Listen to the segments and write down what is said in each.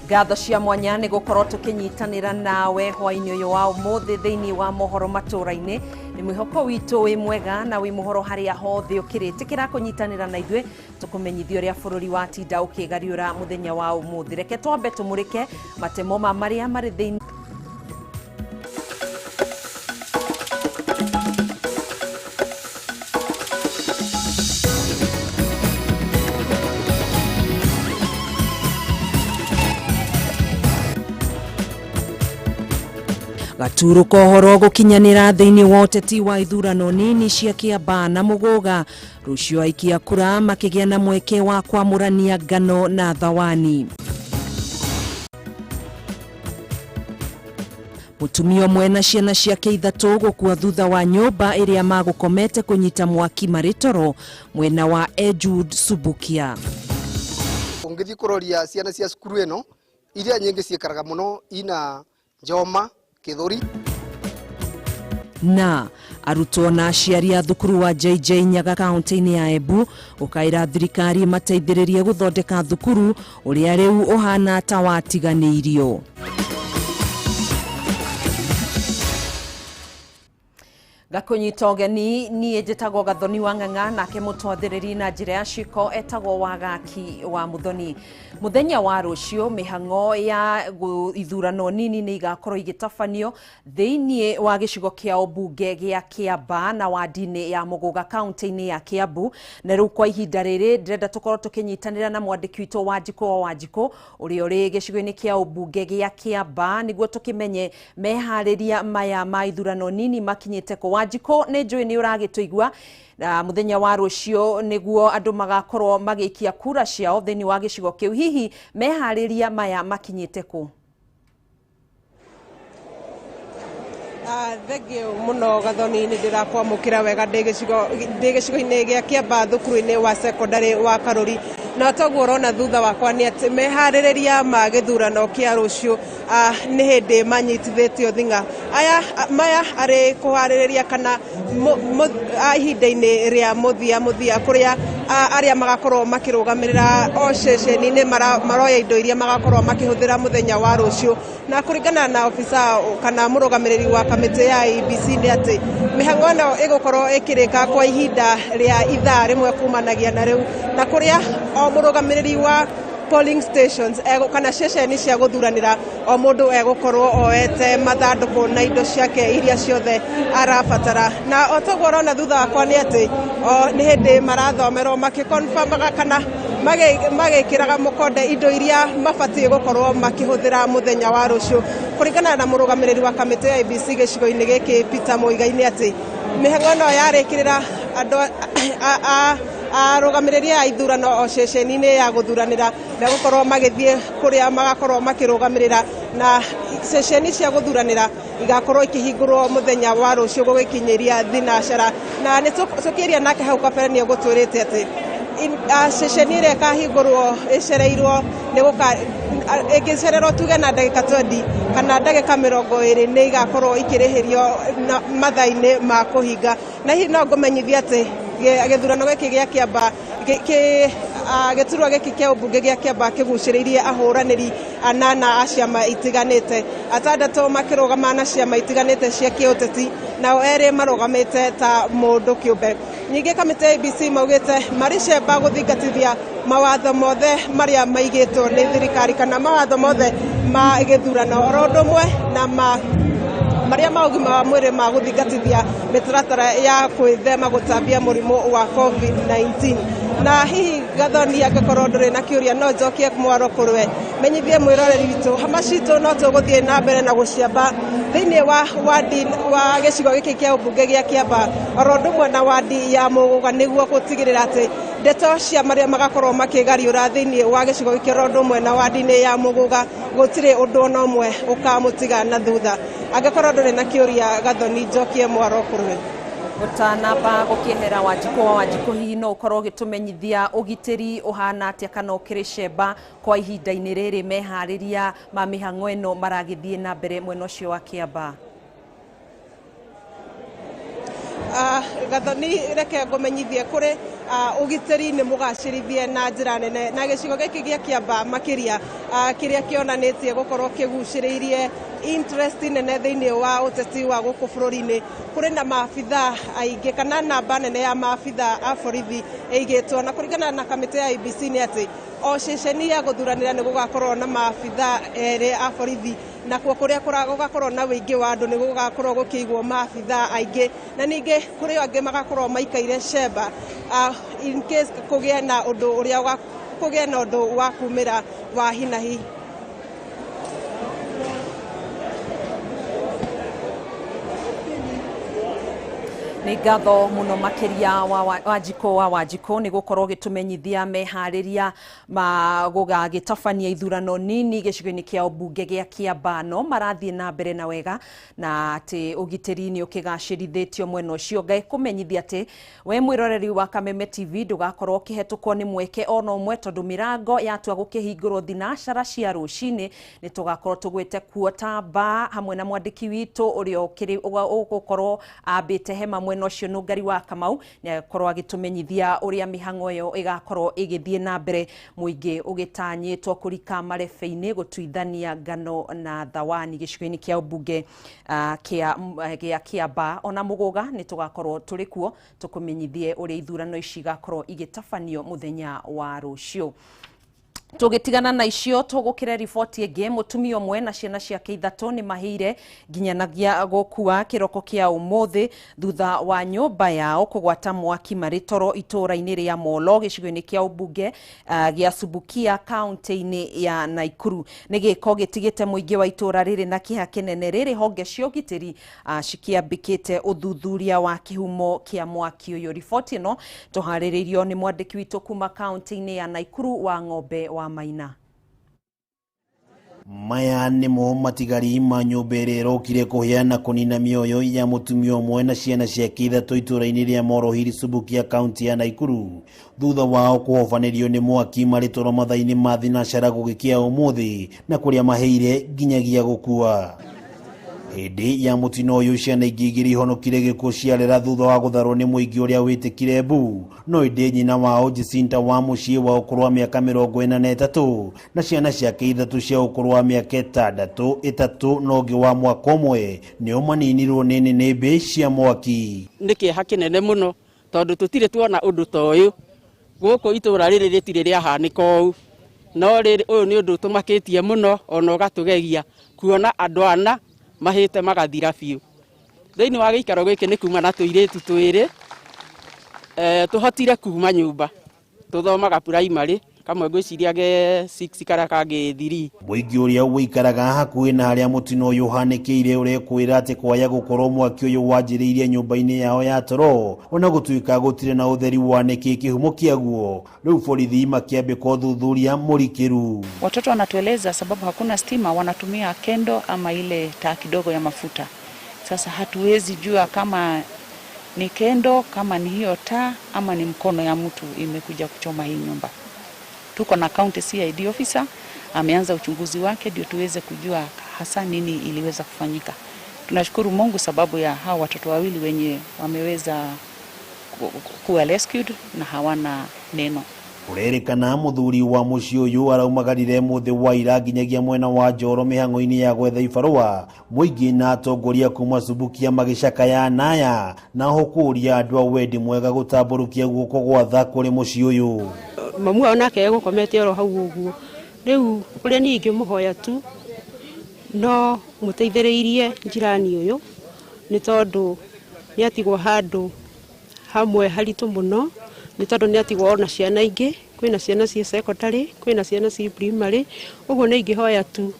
Ngatho cia mwanya nĩ gũkorwo tũkĩnyitanĩra nawe hwainĩ ũyũ wa ũmũthĩ thĩinĩ wa mohoro matũra-inĩ. Nĩ mwĩhoko witũ wĩ mwega na wĩ mũhoro harĩa hothe ũkĩrĩ. Ĩtĩkĩra kũnyitanĩra na ithuĩ tũkũmenyithia ũrĩa bũrũri watinda ũkĩgariũra mũthenya wa ũmũthĩ. Reke twambe tũmũrĩke matemo ma marĩa marĩ thĩinĩ Gaturu kohoro gukinyanira thiini wa uteti wa ithurano nini cia Kiambaa na Muguga. Rucio aikia kura makigia na mweke wa kwamurania ngano na thawani. Mutumia ũmwe na ciana ciake ithatũ gũkua thutha wa nyũmba ĩrĩa magũkomete kũnyita mwaki marĩ toro mwena wa Ejud Subukia. Ũngĩthiĩ kũroria ciana cia cukuru ĩno iria nyingĩ ciĩkaraga mũno ina njoma kĩthũri. Na arutwo na aciari a thukuru wa JJ Nyaga kaunti-inĩ ya Embu gũkaĩra thirikari mateithĩrĩrie gũthondeka thukuru ũrĩa rĩu ũhana ta watiganĩirio. Gakũnyita ũgeni niĩ njĩtagwo Gathoni wa Ng'ang'a, nake mũtwathĩrĩri na njĩra ya ciko etagwo Wagaki wa Muthoni. Mũthenya wa rũciũ mĩhang'o ya ithurano nini nĩ igakorwo igĩtabanio thĩinĩ wa gĩcigo kĩa ũmbunge gĩa Kiambaa na wadi-inĩ ya Muguga kaunti-inĩ ya Kiambu. Na rĩu kwa ihinda rĩrĩ ndĩrenda tũkorwo tũkĩnyitanĩra na mwandĩki witũ Wanjikũ wa Wanjikũ ũrĩa ũrĩ gĩcigo-inĩ kĩa ũmbunge gĩa Kiambaa nĩguo tũkĩmenye meharĩria maya ma ithurano nini makinyĩte kũ. Wanjikũ, nĩ njũĩ nĩ ũragĩtũigua na mũthenya wa rũciũ nĩguo andũ magakorwo magĩikia kura ciao thĩinĩ wa gĩcigo kĩu. Hihi meharĩria maya makinyĩte kũ? Thengiũ mũno Gathoni, nĩ ndĩrakwamũkĩra wega ndĩ gĩcigo-inĩ gĩa Kiambaa thukuru-inĩ wa secondary wa Karuri. Na toguo ũrona thutha wakwa nĩ atĩ meharĩrĩria ma gĩthurano kĩa rũciũ nĩ hĩndĩ manyitithĩtio thing'a. Aya maya arĩ kũharĩrĩria kana ihinda-inĩ rĩa mũthia mũthia kũrĩa arĩa magakorwo makĩrũgamĩrĩra o ceceni-inĩ maroya indo iria magakorwo makĩhũthĩra mũthenya wa rũciũ. Na kũringana na obithaa kana mũrũgamĩrĩri wa kamĩtĩ ya IEBC nĩ atĩ mĩhang'o ĩno ĩgũkorwo ĩkĩrĩka kwa ihinda rĩa ithaa rĩmwe kumanagia na rĩu, na kũrĩa o mũrũgamĩrĩri wa polling stations kana ceceni cia gũthuranĩra o mũndũ egũkorwo oete mathandũkũ na indo ciake iria ciothe arabatara. Na o toguo ũrona thutha wakwa nĩ atĩ nĩ hĩndĩ marathomerwo makĩconfirmaga kana magĩkĩraga mũkonde indo iria mabatiĩ gũkorwo makĩhũthĩra mũthenya wa rũciũ. Kũringana na mũrũgamĩrĩri wa kamĩtĩ ya IEBC gĩcigo-inĩ gĩkĩ Peter Muigai nĩ atĩ mĩhang'o ĩno yarĩkĩrĩra andũ arũgamĩrĩri a ithurano o ceceni-inĩ ya gũthuranĩra megũkorwo magĩthiĩ kũrĩa magakorwo makĩrũgamĩrĩra, na ceceni cia gũthuranĩra igakorwo ikĩhingũrwo mũthenya wa rũciũ gũgĩkinyĩria thinacara. Na nĩ tũkĩaria nake hau kabere nĩ egũtwĩrĩte atĩ ceceni ĩrĩa ĩkahingũrwo ĩcereirwo nĩ ĩngĩcererwo tuge na ndagĩka 20 kana ndagĩka 20 nĩ igakorwo ikĩrĩhĩrio mathaa-inĩ ma kũhinga. Na hihi no ngũmenyithia atĩ gĩthurano gĩkĩ gĩa Kiambaa gĩturwa gĩkĩ kĩa ũmbunge gĩa Kiambaa kĩgucĩrĩirie ahũranĩri anana a ciama itiganĩte, atandatũ makĩrũgama na ciama itiganĩte cia kĩũteti, nao erĩ marũgamĩte ta mũndũ kĩũmbe. Ningĩ kamĩtĩ ya IEBC maugĩte marĩ cemba gũthingatithia mawatho mothe marĩa maigĩtwo nĩ thirikari kana mawatho mothe ma gĩthurano oro ũndũ ũmwe na marĩa ma ũgima wa mwĩrĩ ma gũthingatithia mĩtaratara ya gwĩthema gũtambia mũrimũ wa COVID-19. Na hihi Gathoni, angĩkorwo ndũrĩ na kĩũria no njokie mwaro kũrĩ we, menyithie mwĩroreri witũ hama citũ no tũgũthiĩ na mbere na gũciamba thĩinĩ wa wadi wa gĩcigo gĩkĩ kĩa ũmbunge gĩa Kiambaa oro ũndũ ũmwe na wadi ya Muguga nĩguo gũtigĩrĩra atĩ ndeto cia marĩa magakorwo makĩgariũra thĩinĩ wa gĩcigo gĩkĩ oro ũndũ ũmwe na wadi-inĩ ya Muguga gũtirĩ ũndũ ona ũmwe ũkamũtiga na thutha. Angĩkorwo ndũrĩ na kĩũria Gathoni, njokie mwaro kũrĩ we. Ũtanamba gũkĩehera Wanjikũ wa Wanjikũ, hihi no ũkorwo ũgĩtũmenyithia ũgitĩri ũhana atĩa kana ũkĩrĩ cemba kwa ihinda-inĩ rĩrĩ meharĩria ma mĩhang'o ĩno maragĩthiĩ na mbere mwena ũcio wa Kiambaa? Gathoni reke ngũmenyithie kũrĩ ũgitĩri nĩ mũgacĩrithie na njĩra nene na gĩcigo gĩkĩ gĩa Kĩambaa makĩria kĩrĩa kĩonanĩtie gũkorwo kĩgucĩrĩirie interest nene thĩinĩ wa ũteti wa gũkũ bũrũri-inĩ. Kũrĩ na maabitha aingĩ kana namba nene ya maabitha a borithi ĩigĩtwo, na kũringana na kamĩtĩ ya IEBC nĩ atĩ o ceceni ya gũthuranĩra nĩ gũgakorwo na maabitha erĩ a borithi, nakuo kũrĩa gũgakorwo na wĩingĩ wa andũ nĩ gũgakorwo gũkĩigwo maabitha aingĩ, na ningĩ kũrĩ angĩ magakorwo maikaire cemba in case kũgĩe na ũndũ ũrĩa kũgĩe na ũndũ wa kumĩra wa hinahi. Nĩ ngatho mũno makĩria wa Wanjikũ wa Wanjikũ nĩ gũkorwo gĩtũmenyithia meharĩria ma gũgagĩtabania ithurano nini gĩcigo-inĩ kĩa ũmbunge gĩa Kĩambaa. No marathiĩ na mbere na wega na atĩ ũgitĩri nĩ ũkĩgacĩrithĩtio mwena ũcio. Ngai kũmenyithia atĩ we mwĩroreri wa Kameme TV ndũgakorwo ũkĩhetũkwo nĩ mweke ona ũmwe, tondũ mĩrango yatua gũkĩhingũrwo thinacara cia rũcinĩ nĩ tũgakorwo tũgwĩte kuo tamba hamwe na mwandĩki witũ ũrĩa ũgũkorwo ambĩte hema mwena ũcio Nũngari wa Kamau nĩ akorwo agĩtũmenyithia ũrĩa mĩhang'o ĩyo ĩgakorwo ĩgĩthiĩ na mbere, mũingĩ ũgĩtanyĩtwo kũrika marebe-inĩ gũtuithania ngano na thawani gĩcigo-inĩ kĩa ũmbunge gĩa Kĩambaa. Ona Mũgũga nĩ tũgakorwo tũrĩ kuo tũkũmenyithie ũrĩa ithurano ici igakorwo igĩtabanio mũthenya wa rũciũ. Tũgĩtigana na icio tũgũkĩre riboti ĩngĩ. Mũtumia ũmwe na ciana ciake ithatũ nĩ mahĩire nginyanagia gũkua kĩroko kĩa ũmũthĩ thutha wa nyũmba yao kũgwata mwaki marĩ toro itũũra-inĩ rĩa Molo gĩcigo-inĩ kĩa ũmbunge gĩa Subukia kaunti-inĩ ya Naikuru. Nĩ gĩko gĩtigĩte mũingĩ wa itũũra rĩrĩ na kĩeha kĩnene rĩrĩ honge cia ũgitĩri cikĩambĩkĩte ũthuthuria wa kĩhumo kĩa mwaki ũyũ. Riboti ĩno tũharĩrĩirio nĩ mwandĩki witũ kuma kaunti-inĩ ya Naikuru wa Ng'ombe wa Maina. Maya nĩmo matigari ma nyũmba ĩrĩa ĩrokire kũhĩa na kũnina mĩoyo ya mũtumia ũmwe na ciana ciake ithatũ itũũra-inĩ rĩa Molo Hill Subukia kaunti ya Naikuru thutha wao kũhobanĩrio nĩ mwaki marĩ toro mathaa-inĩ ma thinacara gũgĩkĩa ũmũthĩ na kũrĩa mahĩire nginyagia gũkua. Hĩndĩ ya mũtino ũyũ ciana ingĩ igĩrĩ ihonokire gĩkuũ ciarera thutha wa gũtharwo nĩ mũingĩ ũrĩa wĩtĩkire mbu, no ĩndĩ nyina wao Jacinta wa mũciĩ wa ũkũrũ wa mĩaka 43 na ciana ciake ithatũ cia ũkũrũ wa mĩaka 6, 3 na ũngĩ wa mwaka ũmwe nĩo maninirwo nĩ nĩnĩmbĩ cia mwaki. Nĩ kĩeha kĩnene mũno tondũ tũtirĩ tuona ũndũ ta ũyũ gũkũ itũũra rĩrĩ rĩtirĩ rĩahanĩka ũũ, no rĩrĩ ũyũ nĩ ũndũ ũtũmakĩtie mũno ona ũgatũgegia kuona andũ ana mahĩte magathira biũ. Thĩinĩ wa gĩikaro gĩkĩ nĩ kuma na tũirĩtu twĩrĩ tũhotire kuma nyũmba tũthomaga primary kamwe ngwĩciria ge 6 karĩa kangĩ 3. Mũingĩ ũrĩa ũikaraga hakuhĩ na harĩa mũtino ũyũ ũhanĩkĩire ũrekwĩra atĩ kwaya gũkorwo mwaki ũyũ wanjĩrĩirie nyũmba-inĩ yao ya toro ona gũtuĩka gũtirĩ na ũtheri wa nĩkĩ kĩhumo kĩaguo. Rĩu borithi makĩambĩka ũthuthuria mũrikĩru. Watoto wanatueleza sababu hakuna stima, wanatumia kendo ama ile taa kidogo ya mafuta. Sasa hatuwezi jua kama ni kendo, kama ni hiyo taa ama ni mkono ya mtu imekuja kuchoma hii nyumba. Tuko na county CID officer ameanza uchunguzi wake ndio tuweze kujua hasa nini iliweza kufanyika. Tunashukuru Mungu sababu ya hao watoto wawili wenye wameweza kuwa rescued na hawana neno. Kũrerĩkana mũthuri wa mũciĩ ũyũ araumagarire mũthĩ wa ira nginyagia mwena wa Njoro mĩhang'o-inĩ ya gwetha ibarũa. Mũingĩ na atongoria kuma Subukia magĩcakaya naya naho kũũria andũ a wendi mwega gũtambũrũkia guoko gwa tha kũrĩ mũciĩ ũyũ. Mamu wao nake egũkomete oro hau ũguo. Rĩu ũrĩa niĩ ingĩmũhoya tu no mũteithĩrĩirie njirani ũyũ nĩ tondũ nĩatigwo handũ hamwe haritũ mũno, nĩ tondũ nĩatigwo ona ciana ingĩ, kwĩna ciana ciĩ secondary, kwĩna ciana ciĩ primary. Ũguo nĩ ingĩhoya tu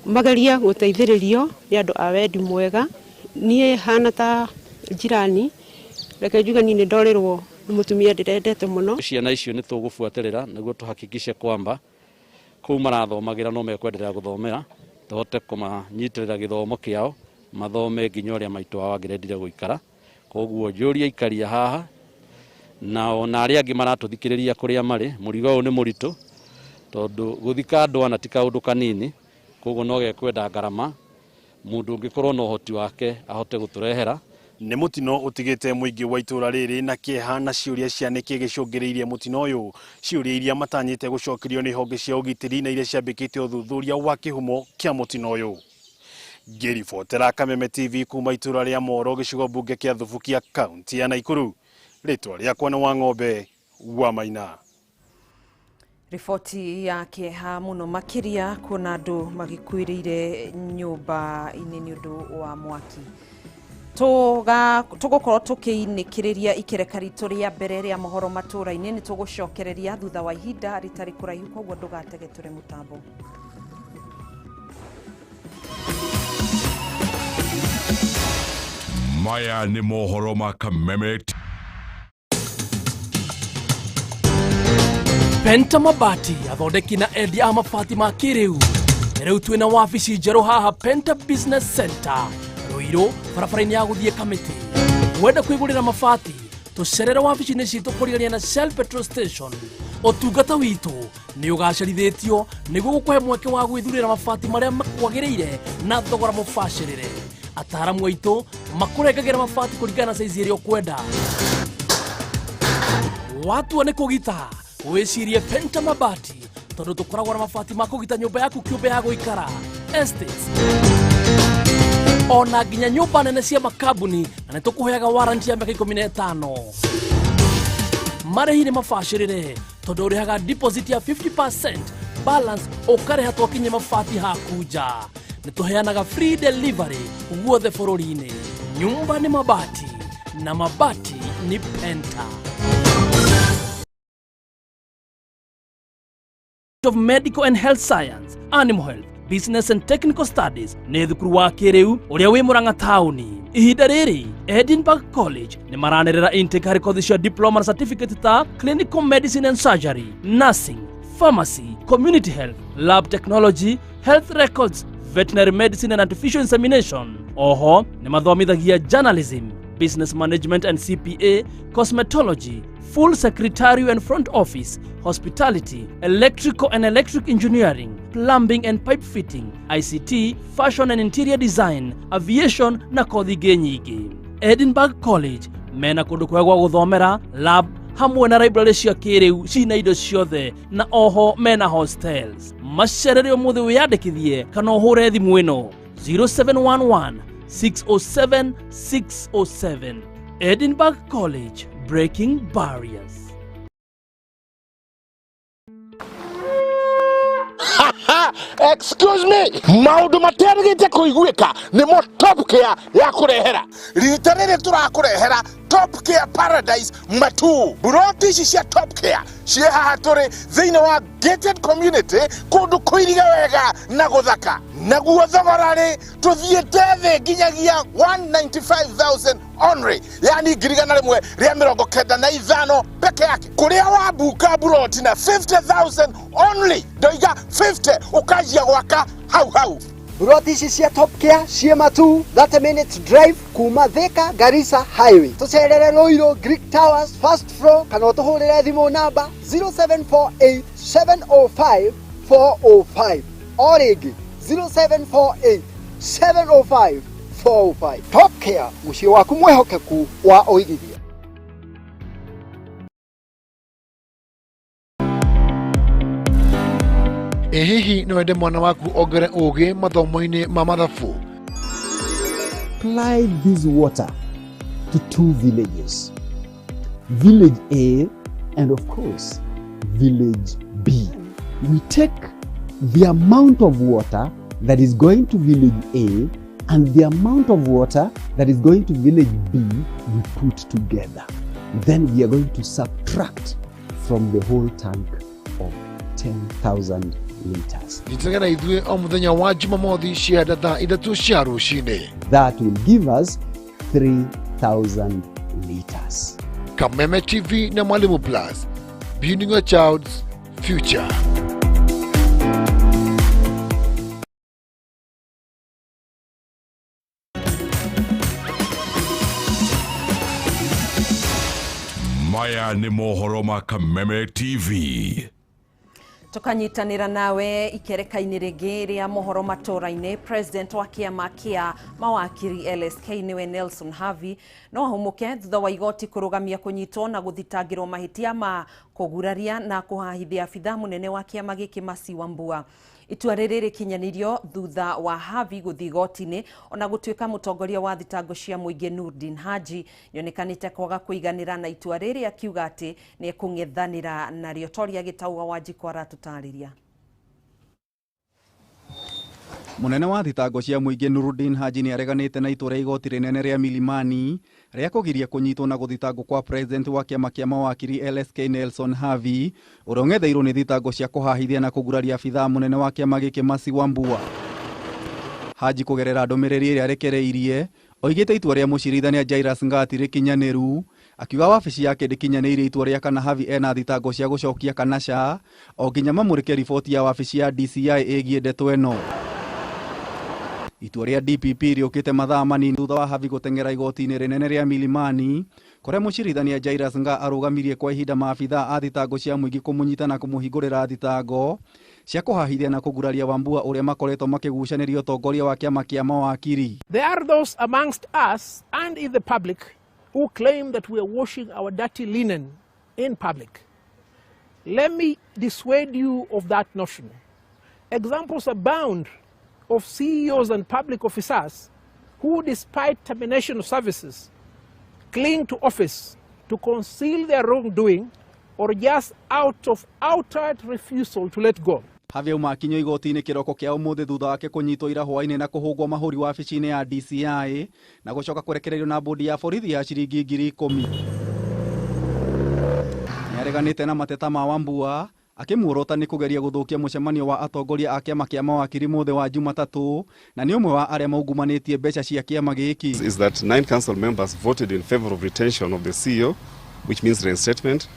magerie gũteithĩrĩrio nĩ andũ a wendi mwega. Niĩ hana ta njirani, reke njuge niĩ nĩ ndorĩrwo nĩ mũtumia ndĩrendete mũno. Ciana icio nĩ tũgũbuatĩrĩra nĩguo tũhakikishe kwamba kũu marathomagĩra no mekwenderea gũthomera, tũhote kũmanyitĩrĩra gĩthomo kĩao mathome nginya ũrĩa maitũ wao angĩrendire gũikara. Koguo njũrie aikaria haha na ona arĩa angĩ maratũthikĩrĩria kũrĩa marĩ, mũrigo ũyũ nĩ mũritũ tondũ gũthika andũ ana ti kaũndũ kanini, koguo no gekwenda ngarama mũndũ ũngĩkorwo na ũhoti wake ahote gũtũrehera Nĩ mũtino ũtigĩte mũingĩ wa itũra rĩrĩ na kĩeha na ciũria cia nĩkĩ gĩcũngĩrĩirie mũtino ũyũ, ciũria iria matanyĩte gũcokerio nĩ honge cia ũgitĩri na iria ciambĩkĩte ũthuthuria wa kĩhumo kĩa mũtino ũyũ. Ngĩribotera Kameme TV kuma itũra rĩa Moro, gĩcigo mbunge kĩa Thubukia, kaunti ya Naikuru, rĩtwa rĩakwa nĩ Wang'ombe wa Maina. Riboti ya kĩeha mũno makĩria kuona andũ magĩkuĩrĩire nyũmba-inĩ nĩ ũndũ wa mwaki. Tũgũkorwo tũkĩinĩkĩrĩria ikereka ritũ rĩa mbere rĩa mohoro matũra-inĩ, nĩ tũgũcokereria thutha wa ihinda rĩtarĩ kũraihu, koguo ndũgatege tũrĩ mũtambo. Maya nĩ mohoro ma Kameme. Penta Mabati, athondeki na endia a mabati ma kĩrĩu. Rĩu twĩna wabici njerũ haha Penta Business Center, Ruiru, barabara-inĩ ya gũthiĩ Kamĩtĩ. Wenda kwĩgũrĩra mabati, tũcerere wabici-inĩ citũ kũrigania na Shell Petrol Station. Ũtungata witũ nĩ ũgacerithĩtio nĩguo gũkũhe mweke wa gwĩthurĩra mabati marĩa makwagĩrĩire na thogora mũbacĩrĩre. Ataaramu aitũ makũrengagĩra mabati kũringana na saizi ĩrĩa ũkwenda. Watua nĩ kũgita, wĩcirie Penta Mabati, tondũ tũkoragwo na mabati ma kũgita nyũmba yaku kĩũmbe ya gũikara, estates, ona nginya nyũmba nene cia makambuni, na nĩ tũkũheaga warranty ya mĩaka 15. Marĩhi nĩ mabacĩrĩre tondũ ũrĩhaga deposit ya 50%, balance ũkarĩha twakinye mabati haku nja. Nĩ tũheanaga free delivery guothe bũrũri-inĩ. Nyumba nĩ mabati na mabati ni Penta. Of Medical and Health Science, Animal Health, Business and Technical Studies nĩ thukuru wa kĩrĩu ũrĩa wĩ Murang'a taũni. Ihinda rĩrĩ Edinburgh College nĩ maranĩrĩra intake harĩ kothi cia diploma na certificate ta Clinical Medicine and Surgery, Nursing, Pharmacy, Community Health, Lab Technology, Health Records, Veterinary Medicine and Artificial Insemination. Oho nĩ mathomithagia Journalism, Business Management and CPA, Cosmetology, Full Secretarial and Front Office, Hospitality, Electrical and Electric Engineering, Plumbing and Pipe Fitting, ICT, Fashion and Interior Design, Aviation na kothi ingĩ nyingĩ. Edinburgh College mena kũndũ kwega gwa gũthomera, lab hamwe na library cia kĩrĩu cina indo ciothe, na oho mena hostels. Macerere ũmũthĩ wĩyandĩkithie kana ũhũre thimũ ĩno 0711 607 607. Edinburgh College, breaking barriers. Excuse me, maundu materĩgĩte kũiguĩka nĩmo Top Care ya kũrehera. Rita rĩrĩ tũrakũrehera Top Care Paradise Matu. Buroti ici cia Top Care ciĩ haha tũrĩ thĩinĩ wa gated community, kũndũ kũirige wega na gũthaka. Naguo thogora rĩ, tũthiĩte thĩ nginyagia 195,000 only, yani 195,000 peke yake, kũrĩa wabuka buroti na 50,000 only. Ndoiga 50, ũkanjia gwaka hau hau. Buroti ici cia Top Care ciĩ Matu, 30 minutes drive kuma Thika Garissa Highway. Tũcerere Ruiru Greek Towers first floor, kana ũtũhũrĩre thimũ namba 0748 705 405, o rĩngĩ 0748 705 405. Top Care, mũciĩ waku mwĩhokeku wa ũigithia. Ĩ hihi nĩ wende mwana waku ongere ũgĩ mathomo-inĩ ma mathabu? Supply this water to two villages, Village A and of course, Village B. We take the amount of water that is going to Village A and the amount of water that is going to Village B, we put together. Then we are going to subtract from the whole tank of 10,000 liters. Nyitanĩra na ithuĩ o mũthenya wa Jumamothi cianda thaa 3 cia rũcinĩ. That will give us 3,000 liters. Kameme TV na Mwalimu Plus, building your child's future. Maya nĩ mohoro ma Kameme TV. Tukanyitanĩra nawe ikereka-inĩ rĩngĩ rĩa mohoro matũra-inĩ. President wa kĩama kĩa mawakiri LSK nĩwe Nelson Havi no ahũmũke thutha wa igoti kũrũgamia kũnyitwo na gũthitangĩrwo mahĩtia ma kũguraria na kũhahithia abithaa mũnene wa kĩama gĩkĩ Mercy Wambua. Itua rĩrĩ rĩkinyanĩirio thutha wa Havi gũthiĩ igoti-inĩ ona gũtuĩka mũtongoria wa thitango cia mũingĩ Nurdin Haji nĩonekanĩte kwaga kũiganĩra na itua rĩrĩ, akiuga atĩ nĩ ekũng'ethanĩra narĩo. Toria Gĩtaũga Wanjikũ aratũtarĩria. Munene wa thitango cia mũingĩ Nurudin Haji nĩ areganĩte na itua rĩa igoti rĩnene rĩa Milimani rĩa kũgiria kũnyitwo na gũthitangwo kwa president wa kĩama kĩa mawakiri LSK Nelson Havi, ũrĩa ũng'etheirwo nĩ thitango cia kũhahithia na kũguraria abithaa mũnene wa kĩama gĩkĩ Mercy Wambua. Haji kũgerera ndũmĩrĩri ĩrĩa arekereirie oigĩte itua rĩa mũcirithania Jairus Ngati rĩkinyanĩru, akiuga wabici yake ndĩkinyanĩirie itua rĩa kana Havi ena thitango cia gũcokia kana ca, o nginya mamũrĩke riboti ya wabici ya DCI ĩgiĩ ndeto ĩno. Itua rĩa DPP rĩũkĩte mathaa manini thutha wa Havi gũteng'era igoti-inĩ rĩnene rĩa Milimani kũrĩa mũcirithania Jairus Nga arũgamirie kwa ihinda maabithaa a thitango cia mũingĩ kũmũnyita na kũmũhingũrĩra thitango cia kũhahithia na kũguraria Wambua ũrĩa makoretwo makĩgucanĩria ũtongoria wa kĩama kĩa mawakiri. There are those amongst us and in the public who claim that we are washing our dirty linen in public. Let me dissuade you of that notion. Examples abound of CEOs and public officers who, despite termination of services, cling to office to conceal their wrongdoing or just out of outright refusal to let go. Havi auma akinyio igoti-inĩ kĩroko kĩa ũmũthĩ thutha wake kũnyitwo ira hwaĩ-inĩ na kũhũngwo mahũri wabici-inĩ ya DCI na gũcoka kũrekererio na bũndi ya borithi ya ciringi 10,000. Nĩareganĩte na mateta ma Wambua akĩmuorota nĩ kũgeria gũthũkia mũcemanio wa atongoria a kĩama kĩa mawakiri mũthĩ wa Jumatatũ, na nĩ ũmwe wa arĩa maungumanĩtie mbeca cia kĩama gĩkĩ. Is that 9 council members voted in favor of retention of the CEO, which means reinstatement.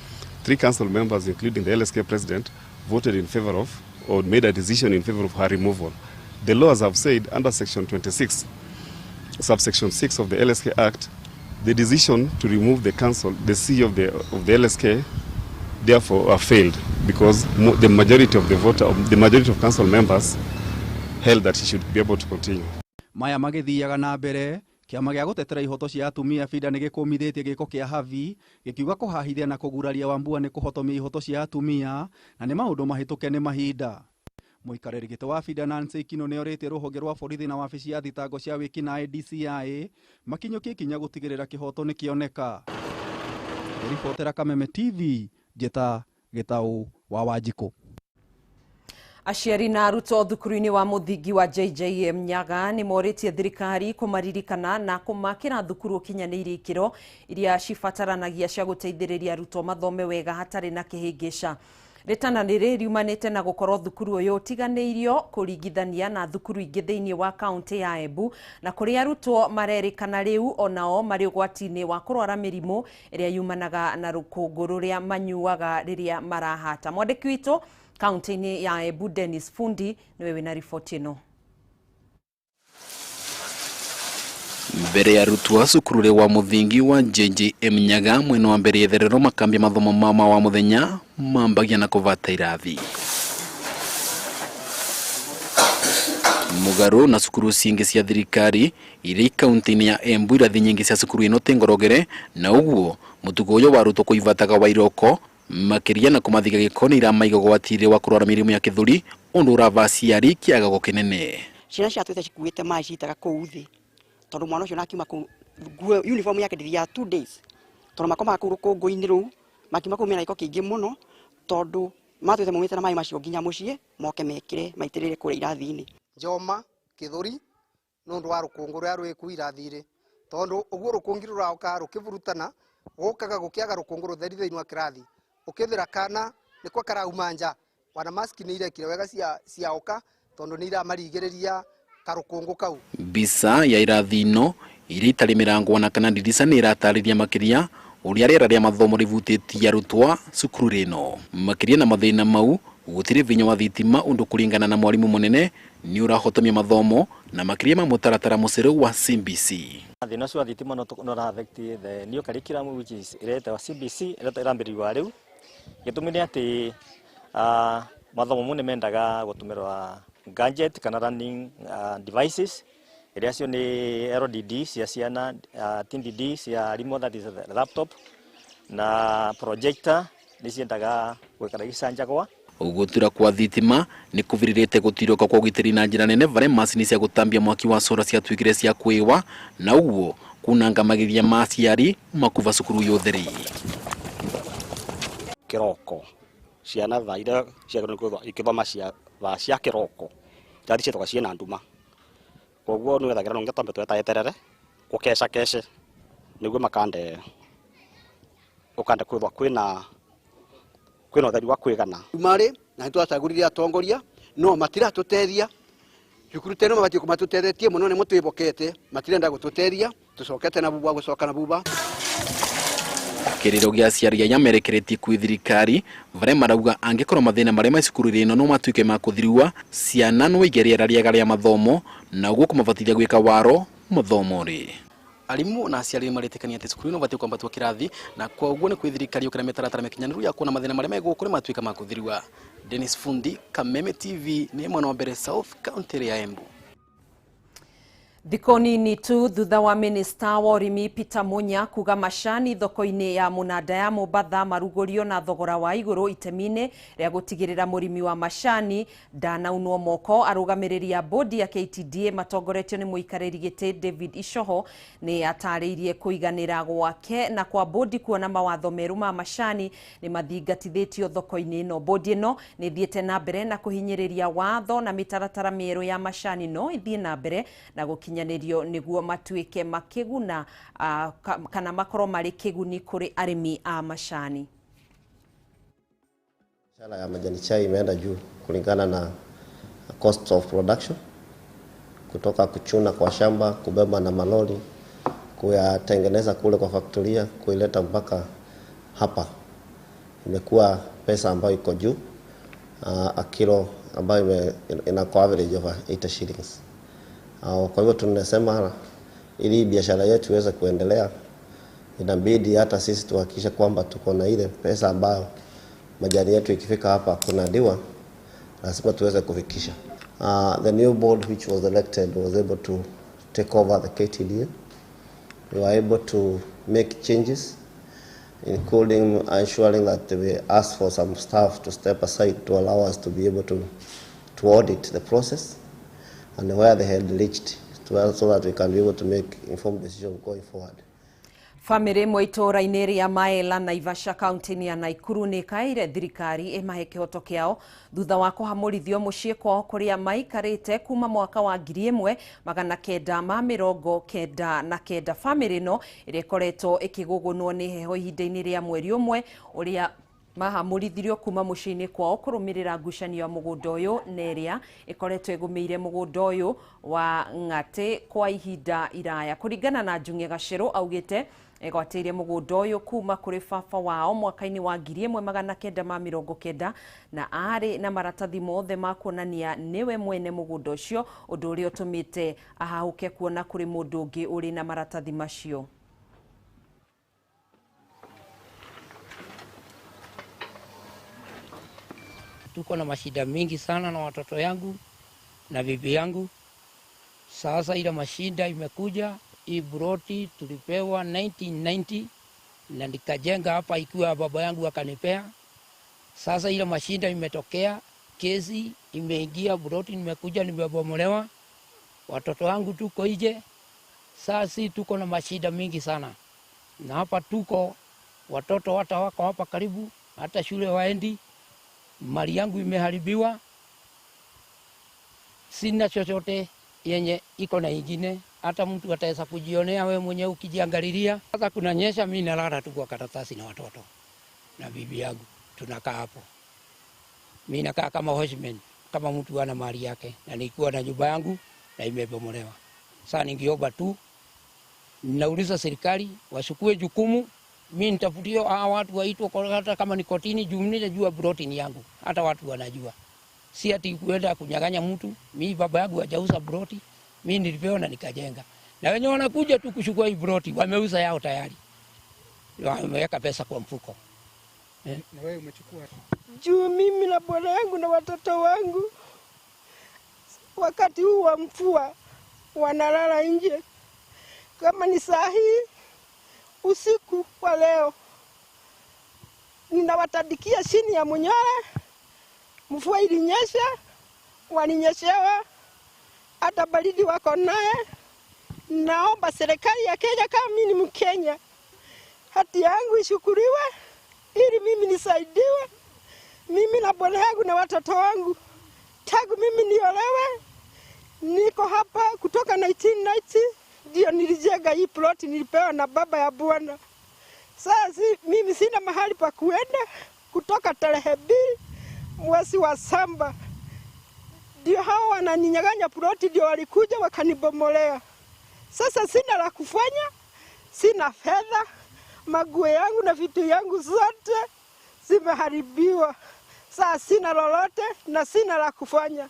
3 council members, including the LSK president, voted in favor of or made a decision in favor of her removal. The law, as I've said, under section 26, subsection 6 of the LSK Act, the decision to remove the council, the CEO of the LSK, therefore failed because the majority of the voter, the majority of council members held that he should be able to continue. Maya magĩthiaga na mbere, kĩama gĩa gũtetera ihoto cia atumia FIDA nĩ gĩkũmithĩtie gĩko kĩa Havi gĩkiuga kũhahithia na kũguraria Wambua nĩ kũhotomia ihoto cia atumia na nĩ maũndũ mahĩtũke nĩ mahinda. Mũikarĩri gĩtĩ wa FIDA Nancy Kino nĩorĩtie rũhonge rwa borithi na wabici ya thitango cia wĩkinaĩ DCI makinyũkie ikinya gũtigĩrĩra kĩhoto nĩkĩoneka. Ribotera Kameme TV, Njĩta Gĩtaũ wa Wanjikũ. Aciari na arutwo thukuru-inĩ wa mũthingi wa JJM Nyaga nĩ morĩtie thirikari kũmaririkana na kũmakĩra thukuru ũkinyanĩirie ikĩro iria cibataranagia cia gũteithĩrĩria arutwo mathome wega hatarĩ na kĩhĩngĩca. Rĩtana rĩrĩ riumanĩte na gũkorwo thukuru ũyũ ũtiganĩirio kũringithania na thukuru ingĩ thĩinĩ wa kaũntĩ ya Embu, na kũrĩa arutwo marerĩkana rĩu onao marĩ ũgwati-inĩ wa kũrwara mĩrimũ ĩrĩa yumanaga na rũkũngũ rũrĩa manyuaga rĩrĩa marahata. Mwandĩki witũ kaunti-inĩ ya Embu Dennis Fundi niwe wĩna riboti ĩno. Mbere ya arutwo a cukuru wa mũthingi wa JJM Nyaga mwena wa mbere itherero makambia mathomo mao wa mũthenya mambagia na kũbata irathi. Mũgarũ na cukuru cingĩ cia thirikari iria kaunti-inĩ ya Embu, irathi nyingĩ cia cukuru ĩno ti ngorogere, na ũguo mũtugo ũyũ wa arutwo kũibataga wa iroko makĩria na kũmathiga gĩko nĩ iramaiga ũgwati-inĩ wa kũrwara mĩrimũ ya kĩthũri, ũndũ ũrava aciari kĩagago kĩnene. Ciana ciatwĩte cikuĩte maĩ citaga kũu thĩ tondũ mwana ũcio nakiuma kũu nguo uniform yake ndĩthiaga 2 days tondũ makomaga kũu rũkũngũ-inĩ rũu, makiuma kũu mena gĩko kĩingĩ mũno tondũ matwĩte maumĩte na maĩ macio nginya mũciĩ moke mekĩre maitĩrĩre kũrĩa irathi-inĩ. Njoma kĩthũri nĩ ũndũ wa rũkũngũ rũrĩa rwĩ kũu irathi-inĩ tondũ ũguo rũkũngĩ rũraũka rũkĩburutana gũkaga gũkĩaga rũkũngũ rũtheri thĩinĩ wa kĩrathi ũkĩthĩra kana nĩkwa karauma nja wana maski nĩ irekire wega ciaoka tondũ nĩ iramarigĩrĩria karũkũngũ kau. Mbica ya irathi ino iria itarĩ mĩrango ona kana ndirica nĩ ĩratarĩria makĩria ũrĩa rĩera rĩa mathomo rĩvutĩtie arutwo cukuru ĩno. Makĩria na mathĩna mau gũtirĩ vinya wa thitima ũndũ kũringana na mwarimũ mũnene nĩ ũrahotomia mathomo na makĩria ma mũtaratara mũcerũ wa CBC. Thĩna ũcio wa thitima no ũra affect the new curriculum which is ĩretwo CBC ĩrĩa ĩrambĩrĩrio rĩu. Gĩtũmi nĩ atĩ Mathomo mu nĩ mendaga gũtũmĩrwa gadget kana learning devices iria cio nĩ LDD cia ciana, TDD cia arimũ, that is the laptop na projector nĩ ciendaga gwĩkara icanjagwa. Gũtura kwa thitima nĩ kũvirirĩte gũtirũka kwa ũgitĩri na njĩra nene varia macini cia gũtambia mwaki wa sora ciatuĩkire cia kwĩwa na ũguo kunanga magithia ma aciari makuva cukuru yũtheri. Kĩroko ciana thaa iria ciagĩrĩirwo kwithwo ikĩthoma cia thaa cia kĩroko irathi cietagwo ciĩna nduma, koguo nĩwethagĩra no nginya twambe tweteretere gũkeca kece nĩguo makande ũkande kwithwa kwĩna ũtheri wa kwĩgana. Marĩ na nĩtwacagũrire atongoria no matiratũteithia cukuru teno mabatiĩ kũmatũtethetie mũno nĩ mũtwĩbokete matirenda gũtũteithia tũcokete na buba gũcoka na buba. Kĩrĩro gĩa aciari aya merekeretie kwĩ thirikari varia marauga angĩkorwo mathĩna marĩa me cukuru-inĩ ĩno no matuĩke ma kũthiriwa ciana no ige rĩera rĩega rĩa mathomo na ũguo kũmabatithia gwĩka waro mathomo-rĩ. Arimu na aciari nĩmaretĩkania atĩ cukuru ĩno batiĩ kwambatwo kĩrathi na koguo nĩ kwĩ thirikari yũkĩra mĩtaratara mĩkinyanĩru ya kuona mathĩna marĩa me gũkũ nĩ matuĩka ma kũthiriwa. Dennis Fundi, Kameme TV, nĩ mwena wa mbere South, kaunti ya Embu. Thikũ nini tu thutha wa minista wa ũrĩmi Peter Munya kuga macani thoko-inĩ ya mũnanda ya Mombatha marugũrio na thogora wa igũrũ itemi-inĩ rĩa gũtigĩrĩra mũrĩmi wa macani ndanaunwo moko, arũgamĩrĩri a bodi ya KTDA matongoretio nĩ mũikarĩri gĩtĩ David Icoho nĩ atarĩirie kũiganĩra gwake na kwa bodi kuona mawatho merũ ma macani nĩ mathingatithĩtio thoko-inĩ ĩno. Bodi ĩno nĩ ĩthiĩte na mbere na kũhinyĩrĩria watho na mĩtaratara mĩerũ ya macani no ĩthiĩ na mbere na gũkinyanĩrio nĩguo matuĩke makĩguna kana makorwo marĩ kĩguni kũrĩ arĩmi a macani. Biashara ya majani chai imeenda juu kulingana na cost of production, kutoka kuchuna kwa shamba, kubeba na malori, kuyatengeneza kule kwa faktoria, kuileta mpaka hapa. Imekuwa pesa ambayo iko juu, a kilo ambayo ina kwa average over 80 shillings. Kwa hivyo tunasema ili biashara yetu iweze kuendelea, inabidi hata sisi tuhakikishe kwamba tuko na ile pesa ambayo majani yetu ikifika hapa kunadiwa, lazima tuweze kufikisha. The new board which was elected was able to take over the KTDA. We were able to make changes, including ensuring that we asked for some staff to step aside to allow us to be able to audit the process and where they had reached, so that we can be able to make informed decisions going forward. Famĩlĩ ĩmwe itũũra-inĩ rĩa Maela Naivasha kaunti-inĩ ya Naikuru nĩ ĩkaĩire thirikari ĩmahe kĩhoto kĩao thutha wa kũhamũrithio mũciĩ kwao kũrĩa maikarĩte kuma mwaka wa 1999. Famĩlĩ ĩno ĩrĩa ĩkoretwo ĩkĩgũgũnwo nĩ heho ihinda-inĩ rĩa mweri ũmwe ũrĩa mahamũrithirio kuma mũciĩ-inĩ kwao kũrũmĩrĩra ngucanio ya mũgũnda ũyũ na ĩrĩa ĩkoretwo ĩgũmĩire mũgũnda ũyũ wa Ng'atĩ kwa ihinda iraya. Kũringana na Njung'e Gacerũ augĩte egwatĩire mũgũnda ũyũ kuma kũrĩ baba wao mwaka-inĩ wa 1990 na arĩ na maratathi mothe ma kuonania nĩwe mwene mũgũnda ũcio, ũndũ ũrĩa ũtũmĩte ahahũke kuona kũrĩ mũndũ ũngĩ ũrĩ na maratathi macio. Tuko na mashida mingi sana na watoto yangu na bibi yangu. Sasa ile mashida imekuja, hii broti tulipewa 1990 na nikajenga hapa ikiwa baba yangu akanipea. Sasa ile mashida imetokea, kesi imeingia, broti nimekuja nimebomolewa. Watoto wangu tuko nje. Sasa tuko na mashida mingi sana. Na hapa tuko watoto hata wako hapa karibu, hata shule waendi. Mali yangu imeharibiwa, sina chochote yenye iko na ingine, hata mtu ataweza kujionea wewe mwenyewe ukijiangalilia. Sasa kunanyesha, mimi nalala tu kwa karatasi na watoto na bibi yangu, tunakaa hapo. Mimi nakaa kama watchman, kama mtu ana mali yake, na nilikuwa na nyumba yangu na imebomolewa. Sasa ningeomba tu, nauliza serikali wachukue jukumu. Mimi nitafutia hawa watu waitwa kwa hata kama ni kotini, juu mimi broti ni yangu, hata watu wanajua. Si ati kuenda kunyang'anya mtu. Mimi baba yangu hajauza broti, mimi nilipewa na nikajenga. Na wenyewe wanakuja tu kuchukua hii broti, wameuza yao tayari. Wameweka pesa kwa mfuko. Na wewe umechukua? Juu mimi na bwana yangu na watoto wangu wakati huu wa mvua wanalala nje. Kama ni saa hii usiku wa leo ninawatadikia chini ya munyore. Mvua ilinyesha, walinyeshewa, hata baridi wako naye. Naomba serikali ya Kenya, kama mimi ni Mkenya, hati yangu ishukuriwe ili mimi nisaidiwe, mimi na bwana yangu na watoto wangu. Tangu mimi niolewe, niko hapa kutoka 1990 ndio nilijenga hii plot, nilipewa na baba ya bwana. Sasa mimi sina mahali pa kuenda kutoka tarehe 2 mwezi wa 7 ndio hao wananinyang'anya ploti, ndio walikuja wakanibomolea. Sasa sina la kufanya, sina fedha, maguo yangu na vitu yangu zote zimeharibiwa. Sasa sina lolote na sina la kufanya.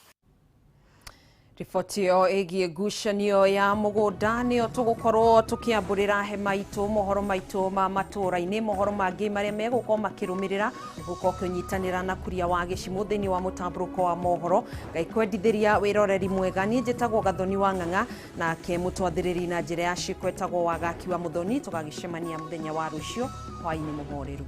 Riboti ĩyo ĩgiĩ ngucanio ya mũgũnda nĩyo tũgũkorwo tũkĩambũrĩra hema itũ mohoro maitũ ma matũũra-inĩ, mohoro mangĩ marĩa megũkorwo makĩrũmĩrĩra gũkorwo ũkĩnyitanĩra na Kuria wa Gĩcimũ thĩinĩ wa mũtambũrũko wa mohoro. Ngai kwendithĩria wĩroreri mwega. Niĩ njĩtagwo Gathoni wa Ng'ang'a, nake mũtwathĩrĩri na njĩra ya ciĩko etagwo Wagaki wa Mũthoni. Tũgagĩcemania mũthenya wa rũciũ hwaĩ-inĩ mũhoreru.